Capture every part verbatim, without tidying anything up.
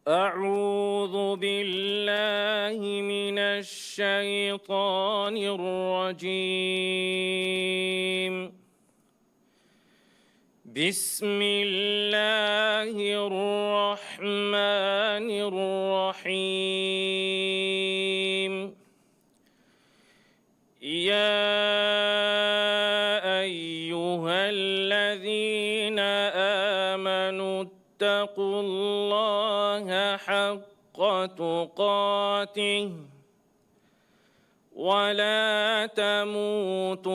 أعوذ بالله من الشيطان الرجيم. بسم الله الرحمن الرحيم. يا أيها الذين آمنوا اتقوا الله حق تقاته ولا تموتن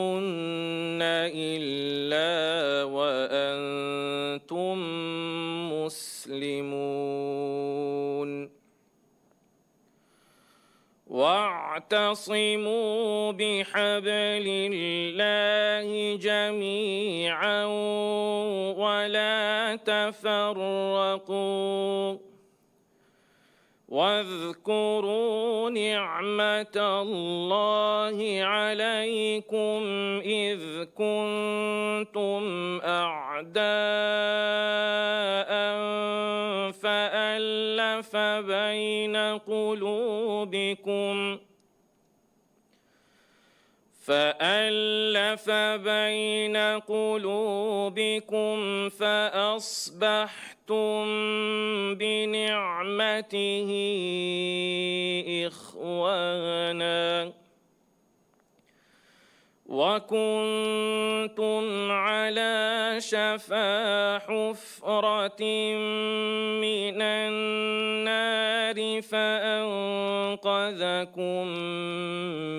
إلا وأنتم مسلمون. واعتصموا بحبل الله جميعا ولا تفرقوا. واذكروا نعمة الله عليكم إذ كنتم أعداء فألف بين قلوبكم فألف بين قلوبكم فأصبحتم بنعمته إخوانا وكنتم على شفا حفرة من النار فأنقذكم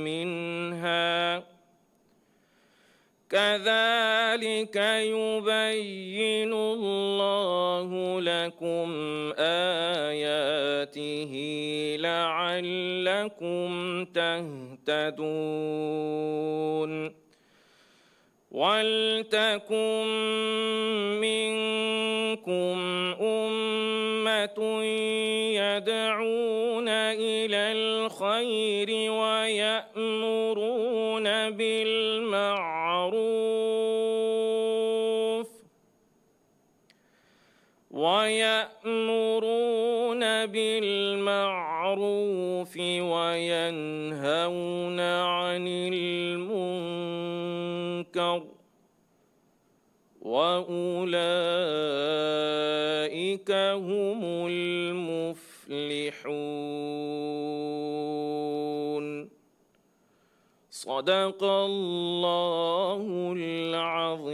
منها. كذلك يبين الله لكم آياته لعلكم تهتدون. ولتكن منكم أمة يدعون إلى الخير ويأمرون بالمعروف ويأمرون بالمعروف وينهون عن المنكر وأولئك هم المفلحون. صدق الله العظيم.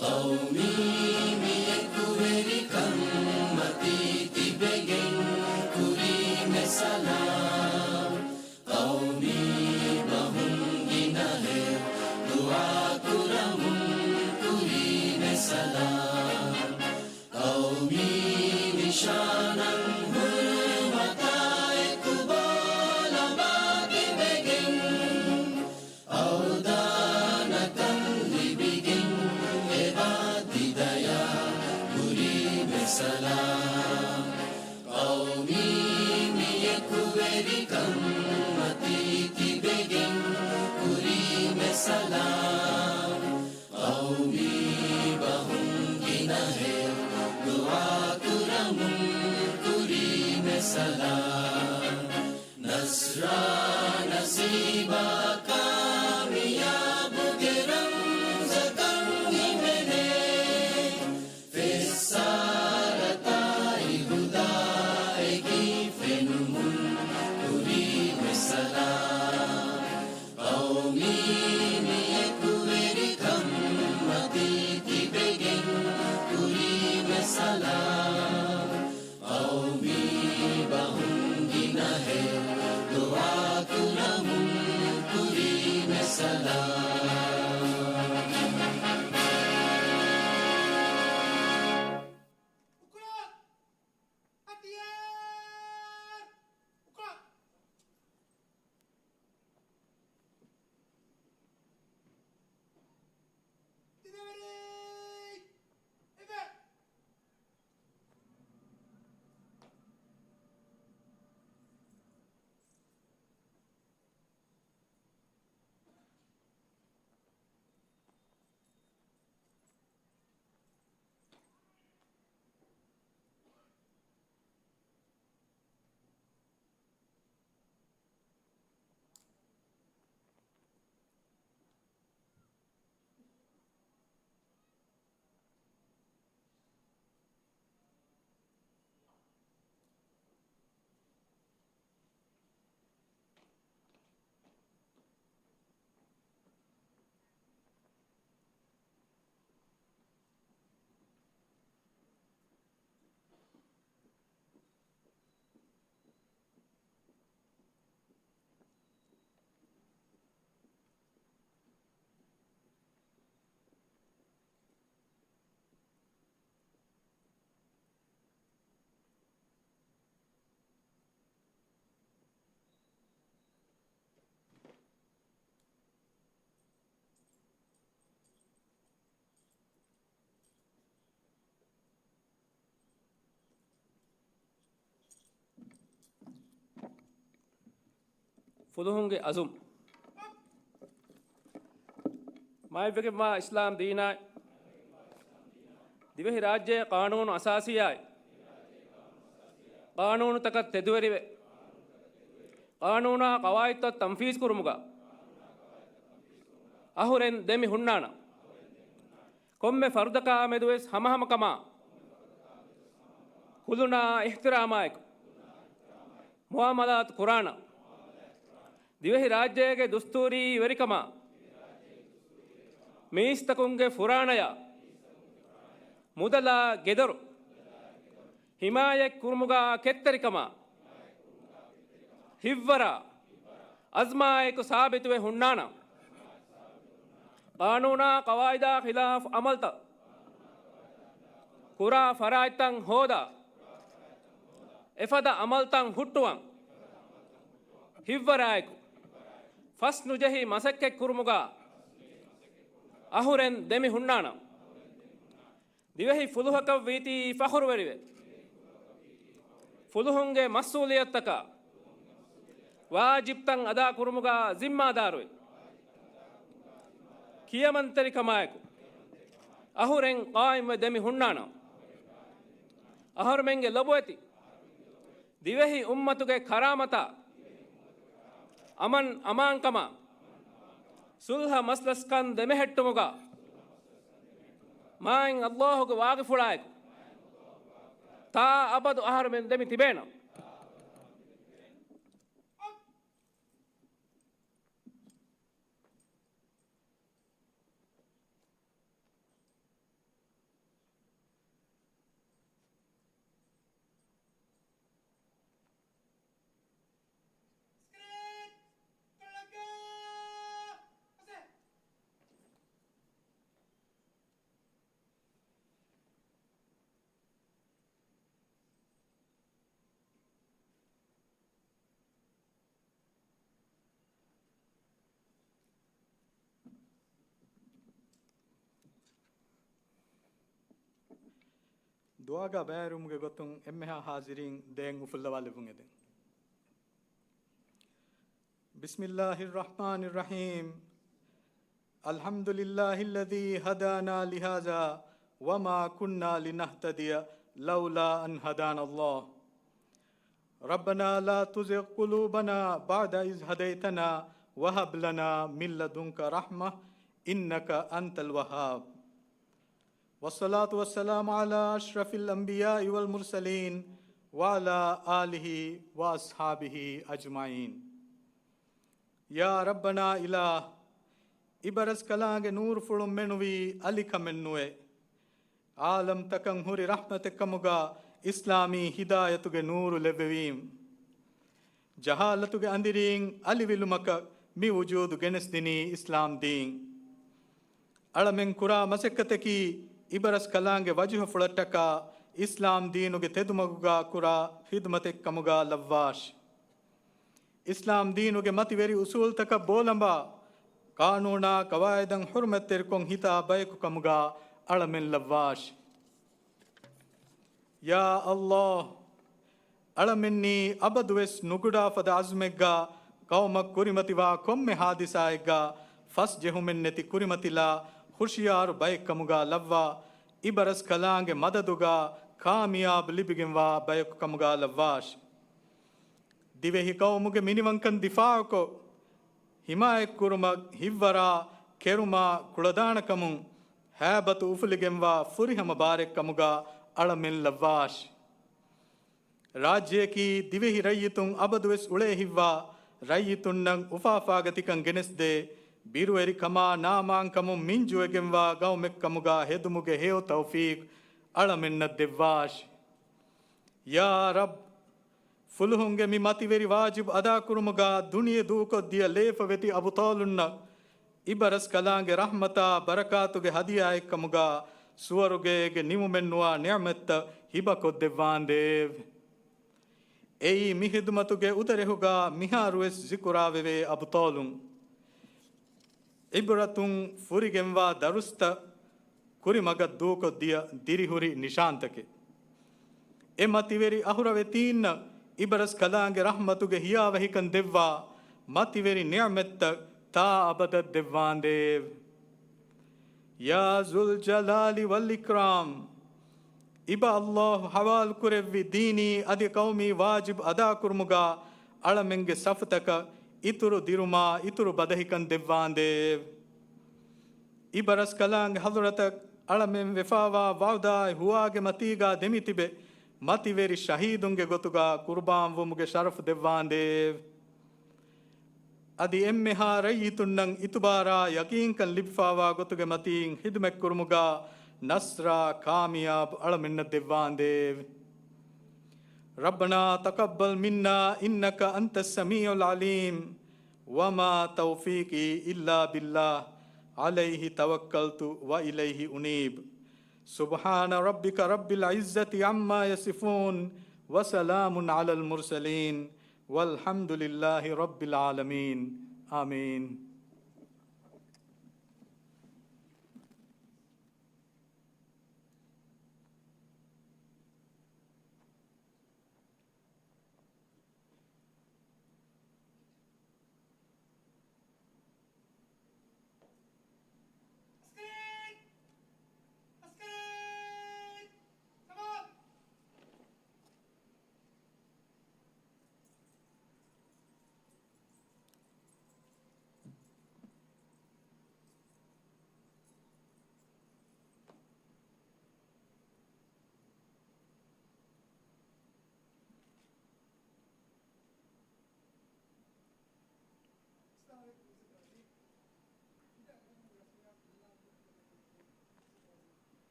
ޤައުމީ މި އެކުވެރިކަން މަތީ ތިބެގެން ކުރީމެ ސަލާމް. ޤައުމީ ބަހުން ގިނަހެޔޮ ދުޢާ ކުރަމުން ކުރީމެ ސަލާމް. ޤައުމީ ނިޝާނަން ހުރުމަތާ އެކު ބޯލަމާ ތިބެގެން، އަވްދާނަކަން ލިބިގެން އެބާ ތި ދަޔާ ކުރީމެ ސަލާމް. ޤައުމީ މި އެކުވެރިކަން މަތީ ތިބެގެން ކުރީމެ ސަލާމް. ޤައުމީ ބަހުން ގިނަހެޔޮ ދުޢާ ކުރަމުން ކުރީމެ ސަލާމް. ނަޞްރާ ނަސީބާ ކާމިޔާބުގެ ރަމްޒަކަށް ހިމެނޭ. ފެއްސާރަތާއި ހުދާއެކީ ފެނުމުން ކުރީމެ ސަލާމް. ޤައުމީ މި އެކުވެރިކަން މަތީ ތިބެގެން ކުރީމެ ސަލާމް. ޤައުމީ ބަހުން ގިނަހެޔޮ ދުޢާ ކުރަމުން ކުރީމެ ސަލާމް. ފުލުހުންގެ އަޒުމް. މާތްވެގެންވާ އިސްލާމް ދީނާއި، ދިވެހި ރާއްޖޭ ޤާނޫނު އަސާސީއާއި، ޤާނޫނުތަކަށް ތެދުވެރިވެ، ޤާނޫނާ ޤަވާއިދުތައް ތަންފީޒު ކުރުމުގަ، އަހުރެން ދެމި ހުންނާނަން. ކޮންމެ ފަރުދަކާ މެދުވެސް ހަމަހަމަކަމާ، ކުލުނާ އިޙްތިރާމާއެކު، މުޢާމަލާތު ކުރާނަން. ދިވެހި ރާއްޖޭގެ ދުސްތޫރީ ވެރިކަމާ، މީސްތަކުންގެ ފުރާނަޔާ، މުދަލާ ގެދޮރު ޙިމާޔަތް ކުރުމުގާ ކެތްތެރިކަމާ، ހިއްވަރާ އަޒްމާއެކު ސާބިތުވެ ހުންނާނަން. ޤާނޫނާ ޤަވާއިދާ ޚިލާފް ޢަމަލްތައް ކުރާ ފަރާތްތައް ހޯދާ، އެފަދަ ޢަމަލްތައް ހުއްޓުވަން، ހިތްވަރާއެކު ފަސް ނުޖެހި މަސައްކަތް ކުރުމުގަ އަހުރެން ދެމި ހުންނާނަން. ދިވެހި ފުލުހަކަށް ވީތީ ފަޚުރުވެރިވެ، ފުލުހުންގެ މަސްއޫލިއްޔަތުތަކާ ވާޖިބްތައް އަދާ ކުރުމުގަ ޒިންމާދާރުވެ، ކިޔަމަންތެރިކަމާއެކު އަހުރެން ޤާއިމްވެ ދެމި ހުންނާނަން. އަހަރުމެންގެ ލޮބުވެތި ދިވެހި އުއްމަތުގެ ކަރާމަތާ، އަމަން އަމާންކަމާ، ޞުލްޙަ މަސްލަސްކަން ދެމެހެއްޓުމުގަ މާތް ﷲ ގެ ވާގިފުޅާއެކު ތާ އަބަދު އަހަރުމެން ދެމި ތިބޭނަން. ދުޢާގަ ބައިވެރިވުމުގެ ގޮތުން އެންމެހާ ޙާޟިރީން ދޭން އުފުއްލަވާލެއްވުން އެދެން. بسم الله الرحمن الرحيم. الحمد لله الذي هدانا لهذا وما كنا لنهتدي لولا أن هدانا الله. ربنا لا تزغ قلوبنا بعد إذ هديتنا وهب لنا من لدنك رحمة إنك أنت الوهاب. والصلاة والسلام على أشرف الأنبياء والمرسلين وعلى آله وأصحابه أجمعين. ޔާ ރައްބަނާ އިލާހް، އިބަރަސްކަލާނގެ ނޫރުފުޅުން މެނުވީ އަލިކަމެއް ނުވޭ. ޢާލަމްތަކަށް ހުރި ރަޙްމަތެއްކަމުގަ އިސްލާމީ ހިދާޔަތުގެ ނޫރު ލެއްވެވީމް. ޖަހާލަތުގެ އަނދިރީން އަލިވިލުމަކަށް މި ވުޖޫދު ގެނެސްދިނީ އިސްލާމް ދީން. އަޅަމެން ކުރާ މަސައްކަތަކީ އިބަރަސްކަލާނގެ ވަޖުހަފުޅަށްޓަކާ އިސްލާމް ދީނުގެ ތެދުމަގުގަ ކުރާ ޚިދުމަތެއްކަމުގަ ލައްވާށި. އިސްލާމް ދީނުގެ މަތިވެރި އުސޫލްތަކަށް ބޯލަނބާ، ޤާނޫނާ ޤަވާއިދަށް ޙުރުމަތްތެރިކޮށް ހިތާ ބަޔަކު ކަމުގަ އަޅަމެން ލައްވާށި. ޔާ ﷲ، އަޅަމެންނީ އަބަދުވެސް ނުގުޑާ ފަދަ ޢަޒުމެއްގަ ޤައުމަށް ކުރިމަތިވާ ކޮންމެ ޙާދިސާއެއްގަ ފަސްޖެހުމެއްނެތި ކުރިމަތިލާ ހުޝިޔާރު ބައެއްކަމުގަ ލައްވާ، އިބަރަސްކަލާނގެ މަދަދުގަ ކާމިޔާބު ލިބިގެންވާ ބަޔަކު ކަމުގަ ލައްވާށި. ދިވެހި ޤައުމުގެ މިނިވަންކަން ދިފާޢުކޮށް، ޙިމާޔަތްކުރުމަށް ހިތްވަރާ، ކެރުމާ، ކުޅަދާނަކަމުން ހައިބަތު އުފުލިގެންވާ ފުރިހަމަ ބާރެއްކަމުގަ އަޅަމެން ލައްވާށި. ރާއްޖެއަކީ ދިވެހި ރައްޔިތުން އަބަދުވެސް އުޅޭ ހިތްވާ، ރައްޔިތުންނަށް އުފާފާގަތިކަން ގެނެސްދޭ، ބިރުވެރިކަމާ ނާމާންކަމުން މިންޖުވެގެންވާ ޤައުމެއްކަމުގަ ހެދުމުގެ ހެޔޮ ތައުފީޤް އަޅަމެންނަށް ދެއްވާށި. ޔާ ރައްބް، ފުލުހުންގެ މި މަތިވެރި ވާޖިބު އަދާކުރުމުގަ ދުނިޔެ ދޫކޮށްދިޔަ ލޭފަވެތި އަބުޠާލުންނަށް އިބަރަސްކަލާނގެ ރަޙްމަތާ ބަރަކާތުގެ ހަދިޔާއެއްކަމުގަ ސުވަރުގޭގެ ނިމުމެއްނުވާ ނިޢުމަތްތައް ހިބަކޮށްދެއްވާނދޭވެ. އެއީ މި ޚިދުމަތުގެ އުދަރެހުގަ މިހާރުވެސް ޒިކުރާވެވޭ އަބުޠާލުން. ޢިބްރަތުން ފުރިގެންވާ ދަރުސްތައް، ކުރިމަގަށް ދޫކޮށްދިޔަ ދިރިހުރި ނިޝާންތަކެއް. އެ މަތިވެރި އަހުރަވެތީންނަށް އިބަރަސްކަލާނގެ ރަޙްމަތުގެ ހިޔާވަހިކަން ދެއްވާ މަތިވެރި ނިޢުމަތްތައް ތާ އަބަދަށް ދެއްވާނދޭވެ. ޔާ ޒުލް ޖަލާލި ވަލް އިކްރާމް، އިބަ ﷲ ޙަވާލުކުރެއްވި ދީނީ އަދި ޤައުމީ ވާޖިބު އަދާކުރުމުގަ އަޅަމެންގެ ސަފުތަކަށް އިތުރު ދިރުމާ އިތުރު ބަދަހިކަން ދެއްވާނދޭވެ. އިބަރަސްކަލާނގެ ޙަޟްރަތަށް އަޅަމެން ވެފާވާ ވަޢުދާއި ހުވާގެ މަތީގަ ދެމިތިބެ، މަތިވެރި ޝަހީދުންގެ ގޮތުގަ ޤުރުބާންވުމުގެ ޝަރަފު ދެއްވާނދޭވެ. އަދި އެންމެހާ ރައްޔިތުންނަށް އިތުބާރާ ޔަޤީންކަން ލިބިފާވާ ގޮތުގެ މަތީން ޚިދުމަތްކުރުމުގަ ނަޞްރާ ކާމިޔާބު އަޅަމެންނަށް ދެއްވާނދޭވެ. ربنا تقبل منا إنك أنت السميع العليم وما توفيقي إلا بالله عليه توكلت وإليه أنيب. سبحان ربك رب العزة عما يصفون، وسلام على المرسلين، والحمد لله رب العالمين. آمين.